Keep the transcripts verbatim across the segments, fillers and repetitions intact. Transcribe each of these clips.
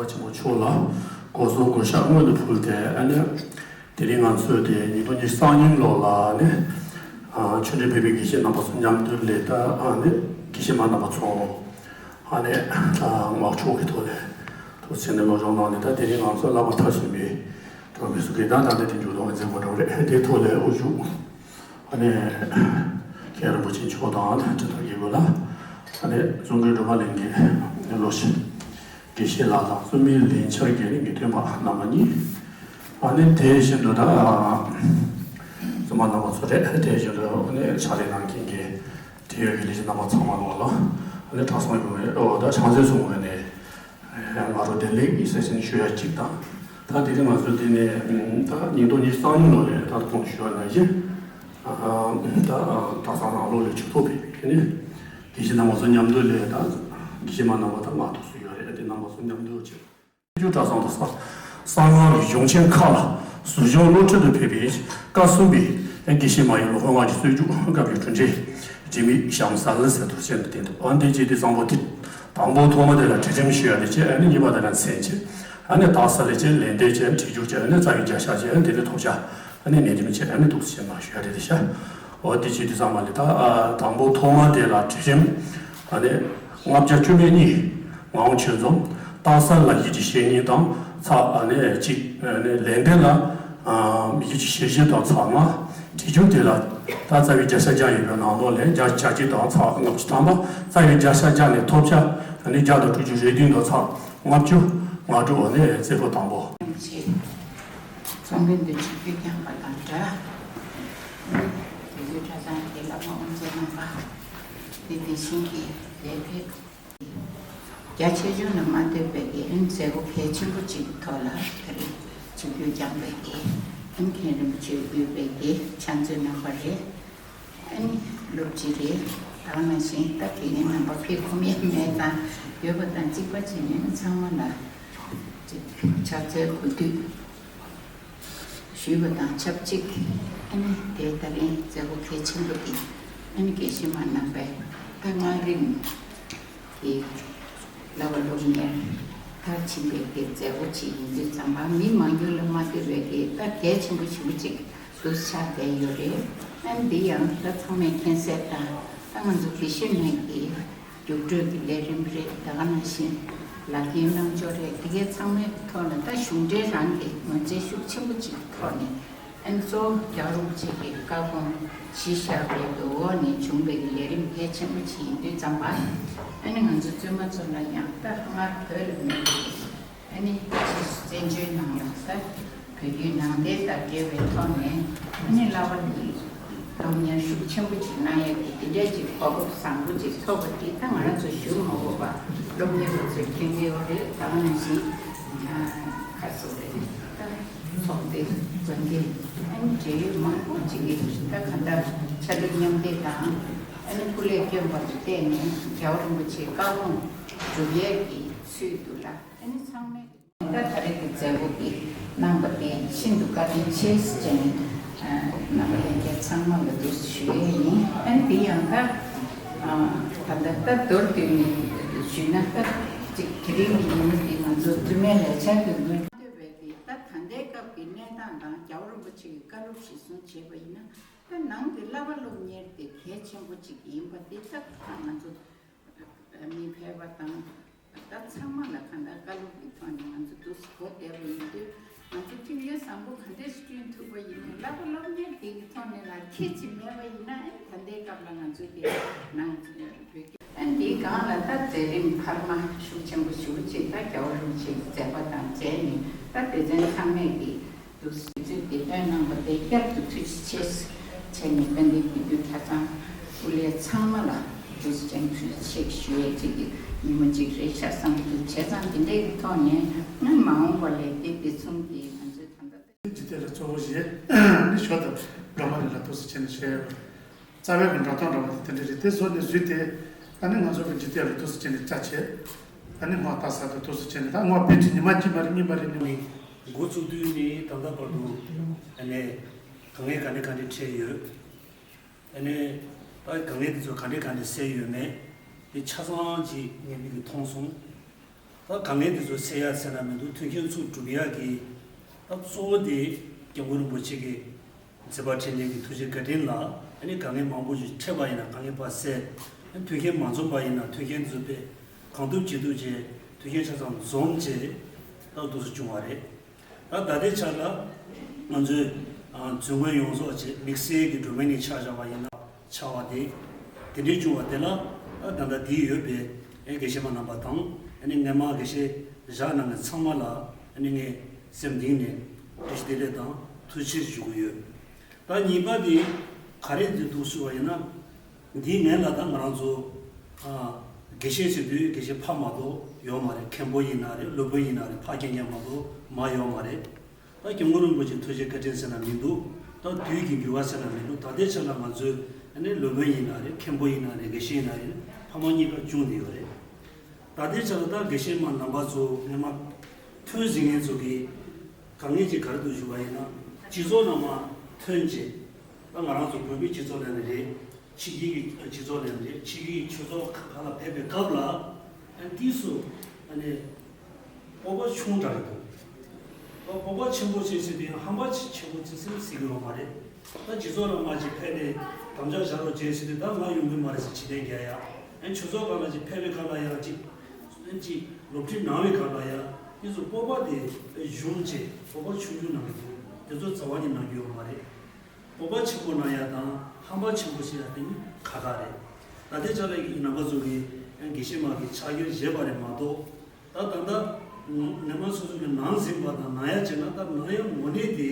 ཆེན་པོ་མཆོག་ལ་སྒོ་གསུམ་གུས་ཕྱག་སྔོན་དུ་ཕུལ་ཏེ། ཨ་ནི་དེ་རིང་ང་ཚོས་དེ་ཉིས་སྟོང་ཉི་ཤུ་རྩ་གཉིས་ལོ་ལ་ནི་ཆོས་འབྲེལ་ཕེབས་པའི་དགེ་བཤེས་རྣམ་པ་ཚོ་མཉམ་དུ་ལས་ད་ཨ་ནི་དགེ་བཤེས་མ་རྣམ་པ་ཚོ་ཨ་ནི་དམག་ཕྱོགས་ཀྱི་ཐོག་ལས་ཐུགས་སེམས་ནས་སློབ་སྦྱོང་གནང་ནས། ད་དེ་རིང་ང་ཚོ་བསླབ་པ་མཐར་ཕྱིན་པའི་གྲོགས་མི་སུ་གིས་ད་ད་ལྟ་དེ་འཇུག་ལྡོག་མཛད་དགོས་འགྲོ་རེད། དེའི་ཐོག་ལས་དབུ་བཞུགས། ཨ་ནི་མཁན་རིན་པོ་ཆེ་མཆོག་དང་དྲིལ་བསྒྲགས་རྒྱལ་པོ་ལགས། ཨ་ནི་རྫོང་དགོན་སྒྲོལ་མ་གླིང་གི་བློ་ཆེན་དགེ་བཤེས་ལགས་དང་བཙུན་མའི་ལན་ཆགས་དགེ་རིང་གི་སྟོན་པ་རྣམ་པ་གཉིས། ཨ་ནི་དེ་བཞིན་དུ་ད་བཙུན་མ་རྣམ་པ་ཚོ་རེད། དེ་བཞིན་དུ་ཨ་ནི་ཕྱག་ལས་གནང་མཁན་གྱི་འབྲེལ་ཡོད་ཀྱི་ལས་བྱེད་རྣམ་པ་ཚང་མ་ལོག་ལ། ཨ་ནི་གྲྭ་ཚང་ཡོངས་ནས་ཨོ་ད་བྱང་རྩེ་གསུམ་ངོས་ནས། ང་རང་བདེ་ལེགས་ཀྱི་གསལ་བཤད་ཞུ་ཡ་གཅིག་དང་། ད་དེ་རིང་ང་ཚོ་འདི་ནས་ད་ཉིས་སྟོང་ཉི་ཤུ་རྩ་གཉིས་ལོ་ལས་ད་གོང་ཞུ་བ་ནང་བཞིན། ད་གྲྭ་ཚང་ནང་ལོགས་ལས་ཆུ་ཐོག་ཕེབས་པའི་ནི་དགེ་བཤེས་རྣམ་པ་ཚོ་མཉམ་དུ་ལས་ད་དགེ་བཤེས་མ་རྣམ་པ་ད་ལྔ་ཐོག་སུ་ཡོད་རེད། དེ་རྣམ་པ་ཚོ་མཉམ་དུ་བྱས། བཅུ་གྲྭ་ཚང་དུ་གསང་སྔགས་ཀྱི་གཞུང་ཆེན་ཁག་ལ་ཟུར་སྦྱོང་སློབ་ཁྲིད་དུ་ཕེབས་པའི་བཀའ་གསུངས་པའི་དགེ་བཤེས་མ་ཡིན་ལོ་ཧོ་ང་གི་སྲོལ་རྒྱུན་སྐབས་ཀྱི་གྲུབ་འབྲས་རིས་མེད་གཤམ་གསལ་ཟེར་དུ་གསན་དུ་བསྟན་འདུག་ཨ་འདི་བྱས་ཏེ་བཟང་པོ་དེ་དང་པོ་ཐོག་མ་དེ་ལ་གྲལ་རིམ་ཞུ་ཡ་དེ་བྱས། ཨ་ནི་གཉིས་པ་དེ་ལ་མཚན་བྱས། ཨ་ནི་རྟགས་གསལ་ལས་བྱས་ལན་འདེབས་བྱས། སྒྲིག་སྦྱོར་བྱས། ཨ་ནི་རྩ་བའི་བརྒྱ་ཆ་བྱས། ཨ་ནི་དེ་ནས་ཐོབ་བྱ། ཨ་ནི་ནས་དེ་མི་བྱས། ཨ་ནི་འདུག་སེ་མ་ཞུ་ཡ་དེ་དེ་བྱ། འོ་དེ་བྱས་དུས་ཚང་མ་ལས་ད་དང་པོ་ཐོག་མ་དེ་ལ་གྲལ་རིམ་ཨ་ནི་ལྔ་བརྒྱ་བཅུ་མེད་གཉིས། ངག་དབང་ཆོས་འཛོམས། རྟགས་གསལ་ལ་ཡིད་ཀྱི་བཤེས་གཉེན་དང་ཚགས་ཨ་ནི་གཅིག་ཨ་ནི་ལན་འདེབས་ལ་ཡིད་ཀྱི་བཤེས་གཉེན་དང་ཚགས་ལྔ། སྒྲིག་སྦྱོར་དེ་ལ་ད་རྩ་བའི་བརྒྱ་ཆ་བརྒྱ་ཡོད་པའི་ནང་ལོགས་ལས་བརྒྱ་ཆ་གཅིག་དང་ཚགས་ལྔ་བཅུ་ཐམ་པ། རྩ་བའི་བརྒྱ་ཆ་བརྒྱ་ནས་ཐོབ་བྱ་ཨ་ནི་བརྒྱ་དང་དྲུག་ཅུ་རེ་བདུན་དང་ཚགས་ལྔ་བཅུ་ང་དྲུག་ཨ་ནི་རྩེ་ཕུད་དང་པོ། ཚོང་དཔོན་དུ་ཆིབས་བསྒྱུར་བསྐྱངས་པ་དང་སྦྲགས། དེ་དུས་གྲྭ་ཚང་གི་བླ་མ་དབུ་མཛད་རྣམ་པ་དེ་དེ་བཞིན་གྱི་ལས་ཕེབས། རྒྱ་ཆེ་ཆུང་ལ་མ་ལྟོས་པའི་གི་ཨ་ནི་མཛད་སྒོ་གལ་ཆེན་པོ་གཅིག་གི་ཐོག་ལ་ད་རེས་ཆིབས་བསྒྱུར་བསྐྱངས་པའི་གི་ཨ་ནི་མཁན་རིན་པོ་ཆེ་དབུས་པའི་གི་ཕྱག་མཛོད་རྣམ་པ་རེད། ཨ་ནི་སློབ་སྤྱི་རེད། ད་ག་ནང་བཞིན་ད་དགེ་རྒན་རྣམ་པ་ཕེབས་ཁོམ་ཡང་མེད་ཙང་ཡོད་པ་དང་གཅིག་པ་བྱས་ནས་ཚང་མ་ལ་ཕྱག་འཚལ་གུས་འདུད་ཞུས་པ་དང་ཆབས་ཅིག་ཨ་ནི་དེ་ད་རིང་མཛད་སྒོ་གལ་ཆེན་པོ་འདི་ཨ་ནི་དགེ་བཤེས་མ་རྣམ་པས་ད་སྔ་རིམ་གྱི་བསླབ་པ་སློབ་གཉེར་མཐར་ཕྱིན་པའི་གི་མཛད་སྒོ་ཅིག་ཡིན་དུས་ཙམ་པ་མི་མང་ཉུང་ལ་མ་ལྟོས་པའི་གི་ད་གལ་ཆེན་པོ་ཞེ་པོ་ཅིག་ཏུ་ཆགས་བསྡད་ཡོད་རེད། ཨ་ནི་འདི་ཡང་ད་ཚང་མས་མཁྱེན་གསལ་དང་ད་ང་ཚོ་དགེ་བཤེས་མའི་གི་རྒྱུགས་སྤྲོད་ཀྱི་ལས་རིམ་རེད། ད་ག་ནང་བཞིན་ལག་ཁྱེར་གནང་ཕྱོགས་རེད། དེ་གའི་ཚང་མའི་ཐོག་ལ་ད་གཞུང་འབྲེལ་རང་གི་ངོས་འཛིན་ཤུགས་ཆེན་པོ་ཅིག་གི་ཐོག་ནས་ཨ་ནི་གཙོ་བོ་རྒྱལ་བ་རིན་པོ་ཆེ་གི་བཀའ་དགོངས་གཞི་བཞག་པའི་གི་འོག་ནས་བྱུང་བའི་གི་ལས་རིམ་གལ་ཆེན་པོ་ཅིག་ཡིན་དུས་ཙམ་པ་ཨ་ནི་ང་ཚོ་བཙུན་མ་ཚོ་ལ་ཡང་ད་སྔར་བོད་ལ་མེད་པའི་ཨ་ནི་ཕྱིས་སུ་བཙན་བྱོལ་ནང་ལ་ད་བོད་བརྒྱུད་ནང་བསྟན་དང་འབྲེལ་བའི་ཐོག་ནས་ཨ་ནི་བསླབ་པ་འདི་སློབ་གཉེར་ཤུགས་ཆེན་པོ་ཅིག་གནང་ཡས་ཀྱི་འདི་འདྲའི་ཅིག་གོ་སྐབས་བཟང་པོ་ཅིག་ཐོབ་པ་འདི་ད་ང་རང་ཚོ་ཞུ་མ་དགོས་པ་སློབ་གཉེར་བ་ཚོས་མཁྱེན་གྱི་ཡོད་རེད། ད་ག་ནང་བཞིན་ཁ་སོ་རེད། ད་ཚོགས་སྡེ་དགོན་སྡེ་ཨ་ནི་འབྲེལ་ཡོད་མང་པོ་ཅིག་གིས་ད་ག་འདྲ་ཕྱག་ལས་མཉམ་འདེགས་དང་ཨ་ནི་སྐུ་ལས་བསྐྱོན་པ་ལ་བརྟེན་ནས་རྒྱལ་བ་རིན་པོ་ཆེའི་བཀའ་དགོངས་སྒྲུབ་ཡས་ཀྱི་ཚུལ་དུ་ལ་ཨ་ནི་ཚང་མས། ད་ད་རེས་ཀྱི་མཛད་སྒོ་འདི་གནང་བ་དེ་ཤིན་ཏུ་བཀའ་དྲིན་ཆེ་ཟེར་ནས་རྣམ་པ་ལྷན་རྒྱས་ཚང་མ་ལ་འདུག་ཞུ་ཡས་ཡིན། ཨ་ནི་དེ་ཡང་ད་ད་ལྟ་ད་མདོར་བསྡུས་ནས་ཞུས་ན་ད་ཅིག་དེ་རིང་གི་ཉིན་མོ་འདི་ང་ཚོ་བཙུན་མའི་ལས་འཆར་གྱི་སྔོན་འདོད་པའི་དེ་ད་ད་ལྟའི་སྐབས་ཀྱི་གནས་སྟངས་དང་རྒྱལ་བ་རིན་པོ་ཆེ་གི་བཀའ་སློབ་གཞིར་བཟུང་བྱས་པ་ཡིན་ན་ད་ནང་གི་བསླབ་པ་སློབ་གཉེར་དེ་གལ་ཆེན་པོ་ཅིག་ཡིན་པ་དེ་ད་ང་ཚོ་མི་ཕལ་པ་དང་། ད་ཚང་མ་ལ་གང་ལྟར་བཀའ་སློབ་ཀྱི་ཐོག་ནས་ང་ཚོ་འདུག་སེ་གོ་བསྡད་པ་ཡིན་དུས་ང་ཚོ་ཐུགས་ཡུན་བཟང་པོ་ག་འདྲས་སེ་བསྐྲུན་ཐུབ་པ་ཡིན་ནའི་བསླབ་པ་སློབ་གཉེར་དེ་གི་ཐོག་ནས་ལ་ཁྱད་ཅིག་མེད་པ་ཡིན་ན་ཨ་ནི་ད་ལྟའི་སྐབས་ལ་ང་ཚོས་དེ་གནང་བོད་སྐད་ཨ་ནི་དེའི་སྒང་ལ་ད་མཛད་རིམ་འཕར་མ་ཤུགས་ཆེན་པོ་ཞེ་པོ་ཅིག་ད་རྒྱལ་བ་རིན་པོ་ཆེའི་མཛད་པ་དང་མཇལ་ནས་ད་སྡེ་ཚན་ཚང་མས་ཀྱི་འདུག་སེ་དུས་ཚོད་འདི་སྟོན་གནང་བ་དེ་བསྐྱར་དུ་ཐུགས་རྗེ་ཆེ་ཟེར་བྱས་ནས་དཔལ་ལྡན་དགེ་འདུན་གྲྭ་ཚང་སྐུ་ལས་ཚང་མ་ལ་ཐུགས་རྗེ་ཅན་ཐུགས་རྗེ་ཆེ་ཞུ་ཡས་ཅིག་གི་ཉིན་མོ་ཅིག་རེད་ཤག་བསམ་གྱི་འདུག་བྱས་ཙང་འདི་འདྲའི་གི་ཐོག་ནས་ང་མ་འོངས་པ་ལས་དེ་དེ་མཚུངས་ཀྱི་ང་ཚོའི་ད་ལྟ་འཇིག་རྟེན་ལ་གཙོ་བོ་བཞེས་ནི་ཞོ་དང་སྒྲོལ་མ་རེ་ལ་ཐུགས་རྗེ་ཆེ་ནས་ཞུ་ཡས་ཡོད། རྩ་བའི་གི་འགྲོ་སྟངས་འདྲ་བ་དེ་དེ་འདྲ་རེད། དེ་བཟོ་ནས་བཟོས་ཏེ་ཨ་ནི་ང་ཚོ་གི་འཇིག་རྟེན་ལ་ཐུགས་རྗེ་ཆེ་ནས་བཅར་བྱས་ཨ་ནི་ངོ་ལྟ་ས་དང་ཐུགས་རྗེ་ཆེ་ནས་ད་ངོ་དཔེ་ཁྲིད་ཉི་མ་གཅིག་མ་རེད་གཉིས་མ་རེད་ནི་མིན། འགོ་བཙུགས་དུས་ནས་ད་ལྟ་བར་དུ་ཨ་ནི་དཀའ་ངལ་ག་འདྲ་ག་འདྲ་འཕྲད་ཡོད། ཨ་ནི་ད་དཀའ་ངལ་དེ་ཚོ་ག་འདྲ་ག་འདྲ་སེལ་ཡོད་མེད་དེ་ཆ་ཚང་ཅིག་ངས་མིག་གིས་མཐོང་སོང་། ད་དཀའ་ངལ་དེ་ཚོ་སེལ་ཡག་ཟེར་ན་མི་འདུག་མཐུན་རྐྱེན་ཚུར་སྒྲུབ་ཡག་གི་ད་གཙོ་བོ་དེ་སྐྱབས་མགོན་རིན་པོ་ཆེ་གི་མཛད་པ་འཕྲིན་ལས་ཀྱི་ཐུགས་རྗེ་བཀའ་དྲིན་ལ་ཨ་ནི་དཀའ་ངལ་མང་པོ་ཞིག་འཕྲད་པ་ཡིན་ན་དཀའ་ངལ་ཕར་སེལ། མཐུན་རྐྱེན་མ་འཛོམས་པ་ཡིན་ན་མཐུན་རྐྱེན་དེ་ཚོ་དཔེ་གང་ཐུབ་ཅི་ཐུབ་བྱས་མཐུན་རྐྱེན་ཆ་ཚང་འཛོམས་བྱས་ད་འདུག་སེ་བྱུང་བ་རེད། ད་ད་ལྟའི་ཆ་ལ་ང་ཚོའི་ཨ་མཛོད་ཁང་ཡོངས་རྫོགས་བྱས་དམིགས་བསལ་གྱི་སྒྲོལ་མའི་གནས་ཆགས་བཞག་པ་ཡིན་ན་ཆགས་པ་དེ་དེ་འདྲའི་བྱུང་བ་དེ་ལ་ད་ད་ལྟ་འདི་ཡོད་པའི་ཨེ་དགེ་བཤེས་མ་རྣམ་པ་དང་ཨ་ནི་སྔས་མ་དགེ་བཤེས་བཞག་གནང་མཁན་ཚང་མ་ལ་ཨ་ནི་ངས་སེམས་གཏིང་ནས་བཀྲ་ཤིས་བདེ་ལེགས་དང་ཐུགས་རྗེ་ཆེ་ཞུ་གི་ཡོད། ད་གཉིས་པ་དེ་ག་རེ་འདི་འདུག་ཞུ་བ་ཡིན་ན། འདིའི་སྔོན་ལ་ད་ང་རང་ཚོ་ཨ་དགེ་བཤེས་ཟེར་དུས་དགེ་བཤེས་ཕ་མ་གཏོགས་ཡོད་མ་རེད། མཁན་པོ་ཡིན་ན་རེད། སློབ་དཔོན་ཡིན་ན་རེད། ཕ་རྒན་རྒན་མ་གཏོགས་མ་ཡོད་མ་རེད། ད་སྐྱབས་མགོན་རིན་པོ་ཆེ་ཐུགས་རྗེ་བཀའ་དྲིན་ཟེར་ན་མི་འདུག་ད་དུས་ཀྱི་འགྱུར་བ་ཟེར་ན་མི་འདུག་ད་ལྟའི་ཆ་ལ་ང་ཚོས་ཨ་ནི་སློབ་དཔོན་ཡིན་ན་རེད། མཁན་པོ་ཡིན་ན་རེད། དགེ་བཤེས་ཡིན་ན་རེད། ཕ་མ་གཉིས་ཀ་བྱུང་བསྡད་ཡོད་རེད། ད་ལྟའི་ཆ་ལ་ད་དགེ་བཤེས་མ་རྣམ་པ་ཚོ་སྔོན་མ་ཐོན་ཟིན་མཁན་ཚོ་གིས་དཀའ་ངལ་ཅིག་ག་རེ་འདུག་ཞུ་བ་ཡིན་ན། སྤྱི་ཚོགས་ནང་མ་ཐོན་རྗེས་ད་ང་རང་ཚོ་བོད་པའི་སྤྱི་ཚོགས་ནང་ནས་རེད། ཕྱི་རྒྱལ་གྱི་སྤྱི་ཚོགས་ནང་ནས་རེད། ཕྱི་རྒྱལ་གྱི་ཆོས་ཚོགས་ཁག་ལ་ཕེབས་པའི་སྐབས་ལ་ཨ་དུས་སུ་ཨ་ནི་སྤོབས་པ་ཆུང་དྲགས་ཀྱི་འདུག་སྤོབས་པ་ཆེན་པོ་བྱེད་ཟེར་དུས་ཧམ་པ་ཆེན་པོ་ཅིག་ཟེར་ཟེར་གྱི་ཡོད་མ་རེད། ད་སྤྱི་ཚོགས་ལ་མ་ཅིག་ཕེབས་ནས་དམ་བཅའ་བཞག་རོགས་བྱེད་ཟེར་དུས་ད་ང་ཡོང་གི་མ་རེད་ཟེར་ཕྱི་ཐེངས་རྒྱག་ཡ། ཨ་ཆོས་ཚོགས་སྒང་ལ་ཅིག་ཕེབས་པའི་ཁ་ལ་ཡང་ཅིག་ཅིག་སློབ་ཁྲིད་གནང་བའི་སྒང་ལ་ཡང་དེ་ཚོ་སྤོབས་པ་དེ་གཞུང་བྱས་སྤོབས་པ་ཆུང་ཆུང་གནང་གི་འདུག་དེ་ཚོ་རྩ་བ་ནས་གནང་རྒྱུ་ཡོད་མ་རེད། སྤོབས་པ་ཆེན་པོ་གནང་ཡ་དང་ཧམ་པ་ཆེན་པོ་བྱེད་ཡ་དེ་གཉིས་ཁག་ཁག་རེད། ད་ལྟའི་ཆ་ལ་ཡིན་རྣམ་པ་ཚོ་གིས་ཡང་དགེ་བཤེས་མ་གི་ཕྱག་ཡུལ་བཞེས་པ་རེད་མ་གཏོགས། ད་ད་ལྟ་ངོ་མ་སོ་སོ་གི་ནང་ཟིན་པ་དང་ནང་ཡ་བྱས་ན་ད་ནང་ཡ་ངོ་གནས་དེ་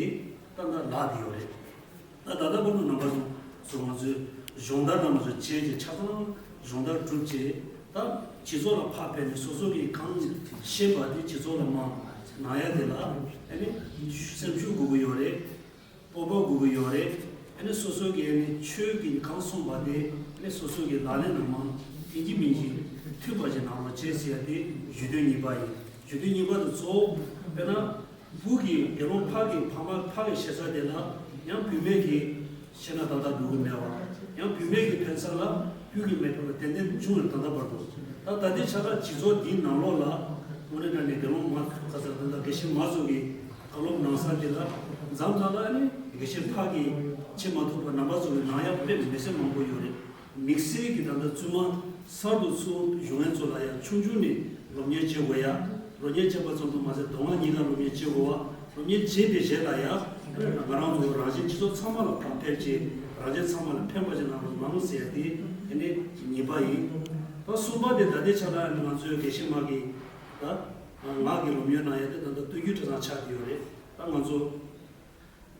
ད་ལྟ་ལག་དེ་ཡོད་རེད། ད་ད་ལྟ་བར་དུ་རྣམ་པ་ཚོ་ཚོ་ང་ཚོས་སྦྱོང་བརྡར་རྣམ་པ་ཚོ་བྱས་རྗེས་ཆ་ཚང་སྦྱོང་བརྡར་གྲུབ་རྗེས་ད་སྤྱི་ཚོགས་ལ་ཕར་ཕེབས་ནས་སོ་སོ་གི་གང་ཤེས་པ་དེ་སྤྱི་ཚོགས་ལ་མ་ནང་ཡ་དེ་ལ་ཨ་ནི་སེམས་ཤུགས་དགོས་ཀྱི་ཡོད་རེད། སྤོབས་པ་དགོས་ཀྱི་ཡོད་རེད། ཨ་ནི་སོ་སོ་གི་ཨ་ནི་ཆོས་ཀྱི་གང་གསུངས་པ་དེ་ཨ་ནི་སོ་སོ་གི་ལག་ལེན་ནང་མ་ཡིན་གཅིག་མིན་གཅིག་མཐུན་པ་ཞིག་གནང་རོགས་བྱེད་ཟེར་ཡ་དེ་ཞུ་དོན་གཉིས་པ་ཡིན། ཞུ་དོན་གཉིས་པ་དེ་གཙོ་བོ་དཔེར་ན། བུ་གི་དགེ་སློང་ཕ་གི་ཕ་མ་ཕ་གི་ཞེ་ས་དེ་ལ་ཡང་བུད་མེད་ཀྱི་ཤེས་ན་ད་ལྟ་འགྲོ་གི་མེད་པ། ཡང་བུད་མེད་ཀྱི་ཕན་ས་ལ་སྤུས་ཀྱི་མེད་པ་ཏན་ཏན་བྱུང་བའི་ད་ལྟ་བར་དུ། ད་ད་ལྟའི་ཆ་ལ་སྤྱི་ཚོགས་འདིའི་ནང་ལོགས་ལ་དངོས་གནས་དྲང་གནས་དགེ་སློང་མ་ག་ས་ད་ལྟ་དགེ་བཤེས་མ་ཚོ་གི་བཀའ་སློབ་གནང་ས་དེ་ལ་འཛམ་ཐང་ལ་ནི་དགེ་བཤེས་ཕ་གི་བྱེད་མ་ཐུབ་པ་རྣམ་པ་ཚོ་གི་ནང་ཡང་དཔེ་མི་སྲིད་མང་པོ་ཡོད་རེད། དམིགས་བསལ་གྱི་ད་ལྟ་བཙུན་མ་གསར་དུ་ཚུར་བཞུགས་མཁན་ཚོ་ལ་ཡང་ཆུང་ཆུང་ནས་སློབ་གཉེར་བྱེད་དགོས་ཡ། སློབ་གཉེར་བྱེད་པ་ཙམ་དུ་མ་ཟད་མདོ་སྔགས་གཉིས་ཀ་སློབ་གཉེར་བྱེད་དགོས་པ། སློབ་གཉེར་བྱེད་པའི་རྗེས་ལ་ཡང་ང་རང་ཚོ་རང་བཞིན་སྤྱི་ཚོགས་ཚང་མ་ལ་ཕན་ཕེབས་ཆེད་རང་བཞིན་ཚང་མ་ལ་ཕན་པ་ཞིག་གནང་རོགས་གནང་ཟེར་ཡ་དེ་ཨ་ནི་གཉིས་པ་ཡིན། ད་གསུམ་པ་དེ་ད་ལྟའི་ཆ་ལ་ང་ཚོའི་དགེ་བཤེས་མ་གི་ད་ངག་གི་སློབ་གཉེར་གནང་ཡ་དེ་ད་ལྟ་སྟོད་རྒྱུད་གྲྭ་ཚང་ཆགས་བསྡད་ཡོད་རེད། ད་ང་ཚོ།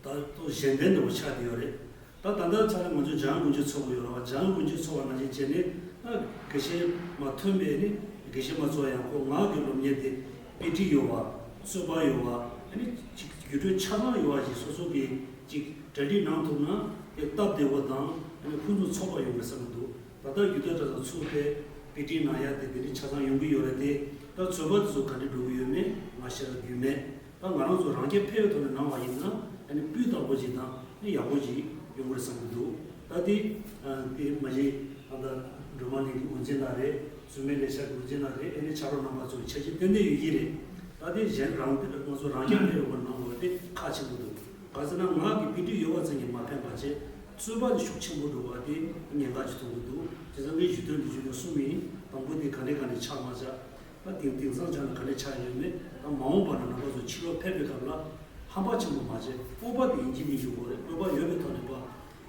ད་ལྟ་གཞན་ཕན་འདྲ་བོ་ཆགས་བསྡད་ཡོད་རེད། ད་ད་ལྟ་ཆ་ལ་ང་ཚོ་འཇམ་དབྱངས་སྐུ་མཆེད་ཚོགས་པ་ཡོད་རེད་བ། འཇམ་དབྱངས་སྐུ་མཆེད་ཚོགས་པ་ནང་བཞིན་བྱས་ནས་ད་དགེ་བཤེས་མ་ཐོན་པའི་ནི་དགེ་བཤེས་མ་ཚོ་ཡང་ཁོ་ངག་གི་སློབ་གཉེར་དེ་དཔེ་ཁྲིད་ཡོད་བ། རྩོད་པ་ཡོད་བ། ཨ་ནི་ཅིག་རྒྱུད་སྟོད་ཆ་ཚང་ཡོད་བ་ཞིག་སོ་སོ་གིས་ཅིག་གྲ་སྒྲིག་གནང་ཐུབ་ན་དེ་སྟབས་བདེ་བོ་དང་ཨ་ནི་ཕུན་སུམ་ཚོགས་པ་ཡོང་གི་བསམ་གྱི་འདུག་ད་ལྟ་རྒྱུད་སྟོད་གྲྭ་ཚང་ཚུགས་པའི་དཔེ་ཁྲིད་གནང་ཡ་དེ་དེ་འདྲའི་ཆ་ཚང་ཡོང་གི་ཡོད་རེད་དེ། ད་ཚོད་དཔག་དེ་ཚོ་ག་འདྲ་འགྲོ་གི་ཡོད་མེད་ང་ཤེས་རྒྱུ་མེད། ད་ང་རང་ཚོ་རང་རྐྱ་འཕེར་བའི་ཐོག་ནས་གནང་བ་ཡིན་ན་ཨ་ནི་སྤུས་དག་པོ་ཅིག་དང་ཨ་ནི་ཡག་པོ་ཅིག་ཡོང་གི་རེད་བསམ་གྱི་འདུག་ད་དེ་དེ་མ་གཞི་ད་ལྟ་སྒྲོལ་མ་གླིང་གི་འགོ་འཛིན་ལགས་རེད། བཙུན་མའི་ལས་འཆར་འགོ་འཛིན་ལགས་རེད། ཨ་ནི་ཕྱག་རོགས་རྣམ་པ་ཚོ་ཆ་རྐྱེན་ཏན་ཏན་ཡོད་ཀྱི་རེད། ད་དེ་གཞན་རང་ང་ཚོ་རང་རྐྱ་འཕེར་བའི་ཐོག་ནས་གནང་དགོས་དེ་ཁག་ཆེན་པོ་འདུག་ག་ཟེར་ན་ངག་གི་དཔེ་ཁྲིད་ཡོད་པ་ཙམ་གྱིས་མ་ཕན་པ་བྱས་རྩོད་པ་དེ་ཤུགས་ཆེན་པོ་འགྲོ་བ་དེ་ཉེན་ཁ་ཅིག་མཐོང་གི་འདུག་བྱས་ཙང་ངས་ཞུ་དོན་འདི་ཞུ་དོན་གསུམ་ཡིན། དང་པོ་དེ་ག་འདྲས་ག་འདྲས་ཆགས་མ་ཆགས། ད་དེང་དེང་སང་ཆ་ནས་ག་འདྲས་ཆགས་ཡོད་མེད། ད་མ་འོངས་པ་ན་རྣམ་པ་ཚོ་ཕྱི་ལོགས་ཕེབས་པའི་སྐབས་ལ་ཧམ་པ་ཆེན་པོ་མ་བྱས་སྤོབས་པ་དེ་ཡིན་གཅིག་མིན་གཅིག་དགོས་རེད། སྤོབས་པ་ཡོད་པའི་ཐོག་ནས་ཕར་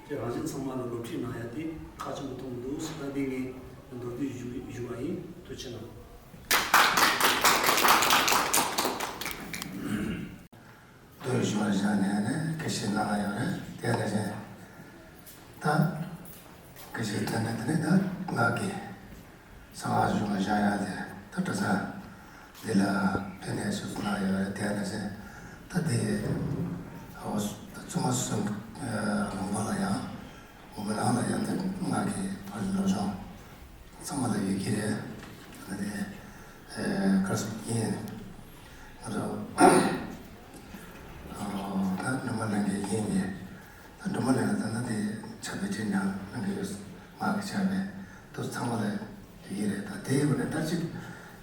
ཅིག་རང་བཞིན་ཚང་མ་ལ་སློབ་ཁྲིད་གནང་ཡ་དེ་ཁག་ཆེན་པོ་མཐོང་གི་འདུག་ད་དེ་ངས་མདོར་བསྡུས་ཞུ་ཞུ་བ་ཡིན། ཐུགས་རྗེ་གནང་། དུ་ཞོར་བཞག་ནས་ནི་སྐད་ཆ་གནང་ཡོད་རེད། དེ་ནས་ད་སྐད་ཆ་དྲན་ནས་དེ་ནས་ད་ང་གི་གསང་བ་བཞུགས་ལ་བཞག་ཡ་དེ་ད་གྲྭ་ཚང་འདི་ལ་ཕན་ནས་སུ་གནང་ཡོད་རེད། དེ་ནས་ད་དེ་ཨོ་ད་བཙུན་མ་གསུམ་ལུང་པ་ལ་ཡང་འོ་མ་ནང་ལ་ཡང་ད་ང་གི་ཕ་ལོ་ཆུང་ཚང་མ་ལ་ཡོད་ཀྱི་རེད། ད་དེ་ཨེ་གར་སོང་ཡིན། ང་ཚོ་ཨ་ད་སྒྲོལ་མ་གླིང་གི་ཡིན་གྱི། ད་སྒྲོལ་མ་གླིང་ལ་ད་ལྟ་དེ་ཕྱག་དཔེ་ཁྲིད་གནང་གནང་གི་ཡོད། ངག་གི་ཕྱག་དཔེ་དུ་ཚང་མ་ལ་ཡོད་ཀྱི་རེད། ད་དེ་ཡོད་ནས་ད་ཅིག་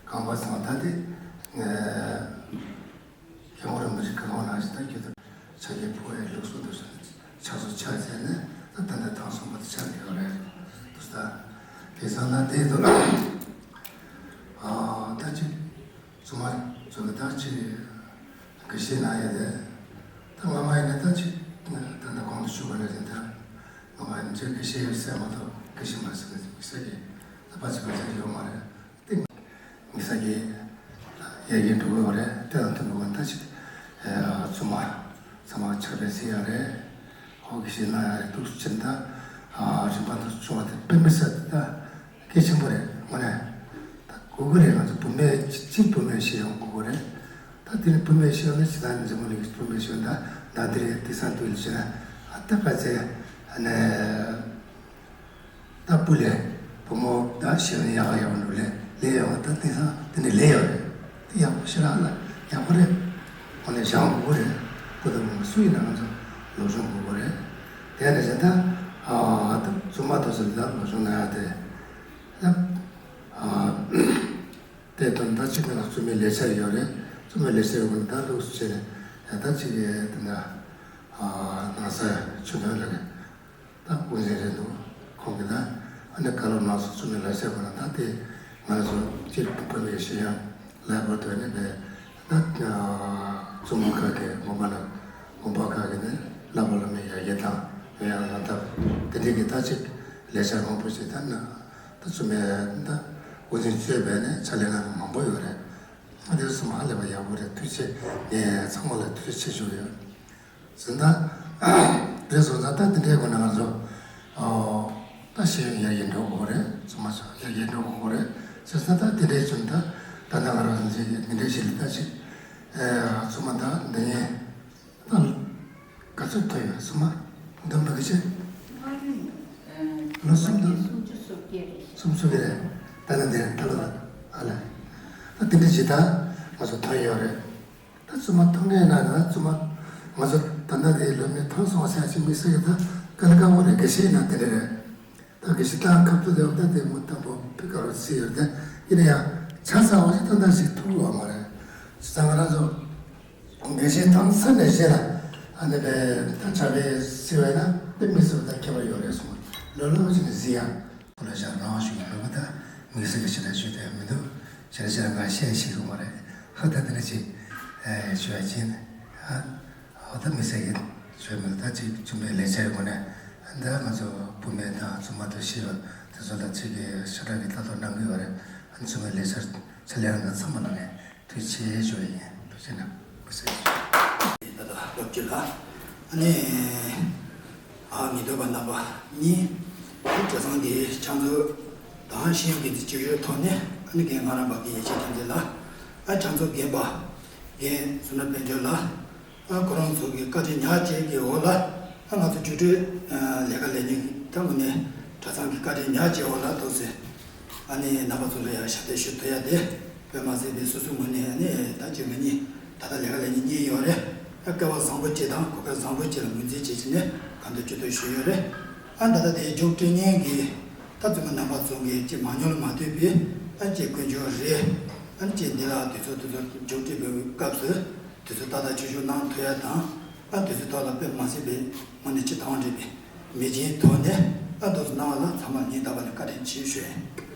རྐང་པ་སོང་ད་དེ་ ངས་རྒྱལ་བ་རིན་པོ་ཆེ་བཀའ་དགོངས་ནང་བཞིན་ད་ཁྱོད་ཚོ་ཕྱག་འཁྱེར་ཕུལ་བའི་ལུགས་སྲོལ་དེ་ཚོ་ཕྱག་སོར་ཕྱག་བྱས་ནས་ད་ད་ལྟ་ཐེངས་གསུམ་པ་དེ་ཆགས་ཡོད་རེད། དུས་ད་དེ་ཚོ་ན་དེ་ཚོ་ཨ་ད་ཅིག་བཙུན་མ་ཚོ་གི་ད་ཅིག་དགེ་བཤེས་གནང་ཡས་དེ་ད་སྔ་མ་ཡིན་ན་ད་ཅིག་ད་ལྟ་གོང་དུ་ཞུས་པ་ནང་བཞིན་ད་སྔ་མ་ཡིན་ན་ཅིག་དགེ་བཤེས་ཟེར་མ་གཏོགས་དགེ་བཤེས་མ་ཟེར་བའི་དམིགས་བསལ་གྱི་ད་ཕལ་ཆེར་ཕལ་ཆེར་ཡོད་མ་རེད། དེ་དམིགས་བསལ་གྱི་ཡ་གི་འགྲོ་དགོས་པ་རེད། དེ་དང་མཐུན་པའི་སྒོ་ནས་ད་ཅིག་བཙུན་མ་ཚང་མ་ཕྱག་དཔེ་གཟིགས་ཡ་རེད། ཧོ་གི་ཤེས་ན་ཡ་རེད། འདུག་ཕྱིན་ད་རིམ་པ་འདུག་བྱུང་བ་དེ་དཔེ་མི་སྲིད་ད་གལ་ཆེན་པོ་རེད། དངོས་གནས་ད་དགོས་ཀྱི་རེད། ང་ཚོ་བུད་མེད་སྤྱིར་བུད་མེད་ཤེས་ཡོང་དགོས་ཀྱི་རེད། ད་དེ་ནི་བུད་མེད་ཤེས་ཡོང་ན་ཇི་ལྟར་འཛམ་བུ་གླིང་གི་བུད་མེད་ཤེས་ཡོང་ད་ད་དེ་རེད། དེ་སང་དུས་ལ་བྱས་ན་ད་ག་ཚད་ནས། ད་བུ་ལས་བུ་མོ་ད་ཤེས་ཡོན་ཡག་ཡག་འགྲོ་ལས་ལས་ཡོང་ད་དེང་སང་དེ་ནས་ལས་ཡོད་རེད། དེ་ཡག་པོ་ཞེ་དྲག་ལ་ཡག་པོ་རེད། ཁོ་ནས་བཞེངས་དགོས་ཀྱི་རེད། བུ་དང་བུ་མོ་སུ་ཡིན་ན་ང་ཚོ་སློབ་སྦྱོང་དགོས་ཀྱི་རེད། དེ་ནས་བྱས་ད་ཨ་ད་བཙུན་མ་དེ་ཚོ་ལ་ད་སློབ་སྦྱོང་གནང་ཡ་དེ་ད་ཨ་དེ་དོན་ད་གཅིག་ནས་བཙུན་མའི་ལས་འཆར་ཡོད་རེད། བཙུན་མའི་ལས་འཆར་ཡོད་ན་ད་ལུགས་སུ་བྱས་ནས་ཡ་ད་གཅིག་གི་དེ་འདྲ་ཨ་ན་ས་ཆུ་ནང་ལ་རེད། ད་དབུ་འཛིན་རེད་འདུག་ཁོང་གིས་ད་ཨ་ནི་བཀའ་སློབ་གནང་སོང་། བཙུན་མའི་ལས་བྱེད་པ་ལ་ད་དེ་ང་ཚོ་སྤྱིར་བོད་པའི་ཤེས་ཡོན་ལ་བར་དུ་ནི་བས་ད་བཙུན་མ་ཁག་གི་དགོན་པ་ལ་དགོན་པ་ཁག་གི་ནི་བསླབ་པ་སློབ་མའི་ཡར་རྒྱས་དང་ཡོན་ཡང་ཡོང་ཐབས་དེ་འདྲའི་གི་ད་ཅིག་ལས་འཆར་མང་པོ་ཞིག་ད་ན་ད་བཙུན་མའི་ད་དབུ་འཛིན་གཙོས་པའི་ནི་ཕྱག་ལས་གནང་མཁན་མང་པོ་ཡོད་རེད། ཨ་དེ་ཚོ་ཧ་ལས་པ་ཡག་པོ་རེད། ཐུགས་རྗེ་ཆེ། ངས་ཚང་མ་ལ་ཐུགས་རྗེ་ཆེ་ཞུ་གི་ཡོད། ཟིན་ད་རེད་སོང་ཙང་ད་དེ་འདྲའི་སྒོ་ནས་ང་ཚོ་ཨོ་ད་ཤེས་ཡོན་ཡར་རྒྱས་འགྲོ་དགོས་རེད། བཙུན་མ་ཚོ་ཡར་རྒྱས་འགྲོ་དགོས་རེད་ཟེར་ཙང་ད་དེ་འདྲའི་བྱུང་ད་ད་ལྟ་ང་རང་ཚོའི་དེ་འདྲའི་ཞིག་ལ་ད་ཅིག་ཨེ་བཙུན་མ་ད་འདི་ངས་ད་ག་ཚོད་ཐོན་ཡོད། བཙུན་མ་འདི་མི་གི་ཆེ་ལོ་གསུམ་དང་སུམ་ཅུ་སོ་བརྒྱད་རེད། ད་ལྟ་འདིར་ད་ལོ་ཨ་ལ་ད་དེ་འདྲ་ཞིག་ད་ང་ཚོ་ཐོན་ཡོད་རེད། ད་བཙུན་མ་ཐོན་མཁན་ན་ན་བཙུན་མ་ང་ཚོ་ད་ལྟ་དེ་སློབ་གཉེར་ཐོན་སོང་ཟེར་ཅིག་དམིགས་བསལ་གྱི་ད་དཀའ་ལས་ཁག་པོ་རེད། དགེ་བཤེས་ན་དེ་འདྲ་རེད། ད་དགེ་བཤེས་ད་ཁ་ཐུག་དེ་ད་དེ་མོ་དང་པོ་ཕི་ཀ་རོ་སི་ཡོད་དེ་ཡིན་ན་ཡང་ཆ་ཚང་བ་ཞིག་ད་ལྟ་ཞིག་ཐུག་ཡོད་མ་རེད། བྱས་ཙང་ང་རང་ཚོ་དགེ་བཤེས་ཐོན་ས་ནས་བཤད་ལ་ཨ་ནི་བས་ད་ཆ་བས་སི་བས་ན་དེ་དམིགས་བསལ་ད་ཁྱད་པར་ཡོད་རེད་གསུངས། ལོ་ལོ་ཞིག་ནས་གཟིགས་ཡང་ཁོ་ལ་ཞག་རང་ཞུ་ཡིན་ལོ་གི་ད་དམིགས་བསལ་གྱི་ཞེ་དྲག་ཞུ་དེ་མི་འདུག་ཞེ་དྲག་ཞེ་དྲག་ང་ཤེས་ཤེས་གི་མ་རེད། ཧ་ད་དེ་འདྲ་ཅིག་ཞུ་ཡ་ཅིན་ཨ། འོ་ད་དམིགས་བསལ་གྱི་ཞུ་མི་འདུག་ད་ཅིག་བཙུན་མའི་ལས་འཆར་སྒོ་ནས་ད་ང་ཚོ་བུད་མེད་དང་བཙུན་མ་དང་ཤི་བ་དེ་ཚོ་ལ་ཅིག་གི་ཞེ་དྲག་གི་ལྟ་རྟོག་གནང་གི་ཡོད་རེད། ཨ་ནི་བཙུན་མའི་ལས་འཆར་ཆ་ལས་རང་ཚང་མ་གནང་ངས་ཐུགས་རྗེ་ཆེ་ཞུ་ཡ་ཡིན། ཐུགས་རྗེ་གནང་། དམིགས་བསལ་ད་ལྟ་སློབ་སྤྱི་ལ་ཨ་ནི་ཨ་ཉིས་ཐོག་པ་རྣམ་པ་གཉིས་གྲྭ་ཚང་གི་ཕྱག་མཛོད་དང་ཤེས་ཡོན་འགན་འཛིན་བཅུ་བཞིའི་ཐོག་ནས་ཨ་ནི་རྒན་ང་རང་པ་གི་ཡེ་ཤེས་ཐམས་ཅད་ལ་ཨ་ཕྱག་མཛོད་རྒན་པ་རྒན་བསོད་ནམས་དཔལ་འབྱོར་ལ། ཨ་ཁོ་རང་ཚོ་གི་བཀའ་དྲིན་ཉག་གཅིག་གི་འོག་ལ་ཨ་ང་ཚོ་རྒྱུགས་སྤྲོད་ལས་ཀ་ལས་ཉིན་ད་དངོས་གནས་གྲྭ་ཚང་གི་བཀའ་དྲིན་ཉག་གཅིག་འོག་ལ་ཐུག་སེ་ཨ་ནི་རྣམ་པ་ཚོ་ལ་ཡང་ཞབས་འདེགས་ཞུ་ཐུབ་ཡ་དེ་དཔེ་མ་སྲིད་པའི་སོ་སོའི་ངོས་ནས་ཨ་ནི་ད་ཅི་ང་གཉིས་ད་ལྟ་ལས་ཀ་ལས་ཉིན་གཉིས་ཡོད་རེད། ཨ་སྐལ་བ་བཟང་པོ་གཅིག་དང་གོ་སྐལ་བཟང་པོ་གཅིག་ལ་ངོས་འཛིན་བྱེད་ཀྱི་ནས་གང་ཐུབ་ཅི་ཐུབ་ཞུས་ཡོད་རེད། ཨ་ད་ལྟ་དེ་རྒྱུགས་སྤྲོད་མཁན་གྱི་ད་བཙུན་མ་རྣམ་པ་ཚོ་གི་ཅི་མང་ཉུང་ལ་མ་ལྟོས་པའི་ཨ་ཅི་དཀོན་མཆོག་རེད། ཨ་ཅི་འདི་ལ་དུས་ཚོད་དུས་ཚོད་རྒྱུགས་སྤྲོད་པའི་སྐབས་སུ། དུས་ཚོད་ཏག་ཏག་ཆུ་ཤུར་གནང་ཐུབ་ཡ་དང་། ཨ་དུས་ཚོད་ཐོག་ལ་དཔེ་མ་སྲིད་པའི་དངོས་གནས་ཆེས་དང་བ་འདྲ་བའི་མི་ཆེན་ཐོག་ནས་ཨ་དུས་ཚོད་གནང་བ་ལ་ཚང་མར་སྙིང་ཐག་པ་ནས་བཀའ་དྲིན་ཆེ་ཞུ་ཡིན།